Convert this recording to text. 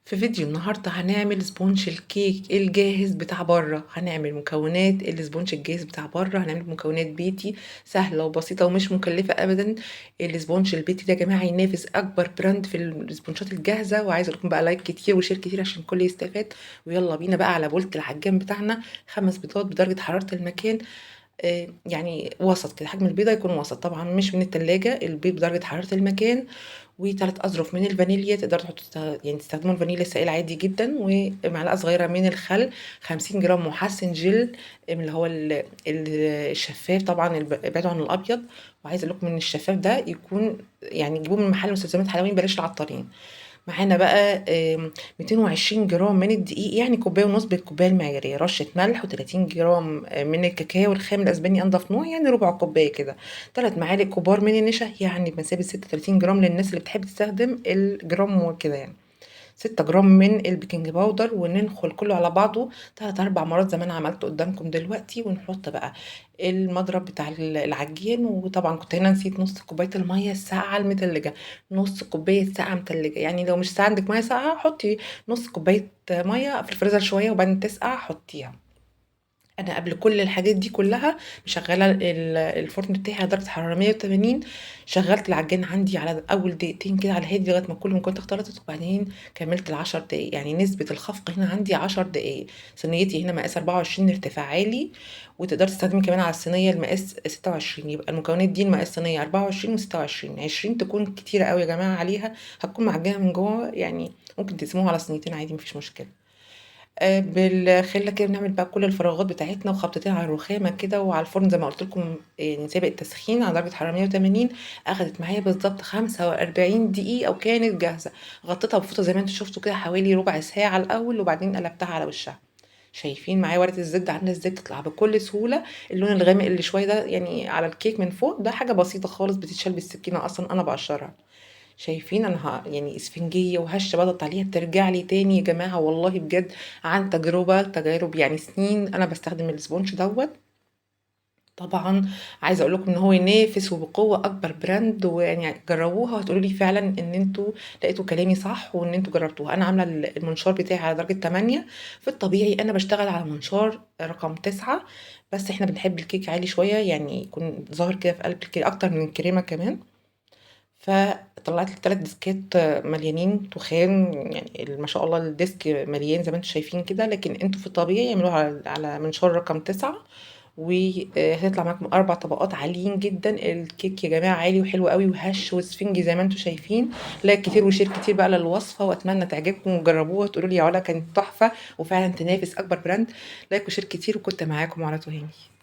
في فيديو النهاردة هنعمل sponge الكيك الجاهز بتاع بره. هنعمل مكونات ال sponge الجاهز بتاع بره، هنعمل مكونات بيتي سهلة وبسيطة ومش مكلفة أبدا. ال sponge البيتي ده يا جماعة ينافس أكبر brand في السبونشات الجاهزة، وعايزة أقول لكم بقى like كتير و share كتير عشان الكل يستفاد. ويلا بينا بقى على بولة العجان بتاعنا. 5 بيضات بدرجة حرارة المكان، يعني وسط كده، حجم البيضة يكون وسط طبعا مش من التلاجة، البيض بدرجة حرارة المكان. و3 أظرف من الفانيليا، تقدروا تحطوا يعني تستخدموا الفانيليا السائل عادي جدا، ومعلقة صغيرة من الخل، 50 جرام محسن جل اللي هو الشفاف طبعا، ابعدوا عن الأبيض. وعايزة أقول لكم إن الشفاف ده يكون يعني تجيبوه من محل مستلزمات حلواني، بلاش العطارين. معانا بقى 220 جرام من الدقيق، يعني كوباية ونص بالكوباية المعيارية، رشة ملح، وتلاتين جرام من الكاكاو الخام الأسباني أنضف نوع، يعني ربع كوباية كده، 3 معالق كبار من النشا، يعني بمثابة 36 جرام للناس اللي بتحب تستخدم الجرام وكده، يعني 6 جرام من البيكنج باودر. وننخل كله على بعضه 3-4 مرات زي ما انا عملته قدامكم دلوقتي. ونحط بقى المضرب بتاع العجين. وطبعا كنت هنا نسيت نص كوباية المية الساقعه المتلجه، نص كوباية ساقعه متلجه، يعني لو مش ساقعه عندك مية ساقعه حطي نص كوباية مية في الفريزر شوية وبعدين تسقع حطيها. انا قبل كل الحاجات دي كلها مشغله الفرن بتاعي على درجه حرارة 180، شغلت العجان عندي على اول دقيقتين كده على الهادي لغاية ما كل المكونات اختلطت، وبعدين كملت العشر دقايق، يعني نسبه الخفق هنا عندي 10 دقايق. صينيتي هنا مقاس 24 ارتفاع عالي، وتقدري تستخدمي كمان على الصينية المقاس 26. يبقى المكونات دي المقاس صينية أربعة وعشرين وستة وعشرين، 20 تكون كتيرة قوي يا جماعة عليها، هتكون معجنه من جوه، يعني ممكن تقسموها على صينيتين عادي مفيش مشكلة. بالخله كده بنعمل بقى كل الفراغات بتاعتنا، وخبطتين على الرخامه كده وعلى الفرن زي ما قلت لكم، يعني سابق التسخين على درجه حرارة 180. اخدت معايا بالظبط 45 دقيقة وكانت جاهزة. غطيتها بفوطه زي ما انتم شفتوا كده حوالي ربع ساعة الاول، وبعدين قلبتها على وشها. شايفين معايا ورقة الزبدة عامله ازاي، بتطلع بكل سهولة. اللون الغامق اللي شوية ده يعني على الكيك من فوق ده حاجة بسيطة خالص، بتتشال بالسكينة اصلا انا بقشرها. شايفين انا يعني اسفنجيه وهشه بضغط عليها بترجع لي تاني يا جماعة، والله بجد عن تجربه، تجارب يعني سنين انا بستخدم ال sponge دوت. طبعا عايزه اقول لكم ان هو ينافس وبقوة اكبر brand، ويعني جربوها وهتقولوا لي فعلا ان انتوا لقيتوا كلامي صح وان انتوا جربتوها. انا عامله المنشار بتاعي على درجه 8، في الطبيعي انا بشتغل على منشار رقم 9، بس احنا بنحب الكيك عالي شوية، يعني يكون ظاهر كده في قلب الكيك اكتر من الكريمة كمان. فطلعت لي 3 ديسكات مليانين تخان، يعني ما شاء الله ال disc مليان زي ما انتم شايفين كده، لكن انتوا في الطبيعي اعملوها على منشار رقم 9، وهتطلع معاكم 4 طبقات عاليين جدا. الكيك يا جماعة عالي وحلو قوي وهش واسفنجي زي ما انتم شايفين. like كتير و share كتير بقى للوصفه، واتمنى تعجبكم وتجربوها وتقولوا لي يا علا كانت تحفة وفعلا تنافس اكبر brand. like و share كتير، وكنت معاكم علا تهامي.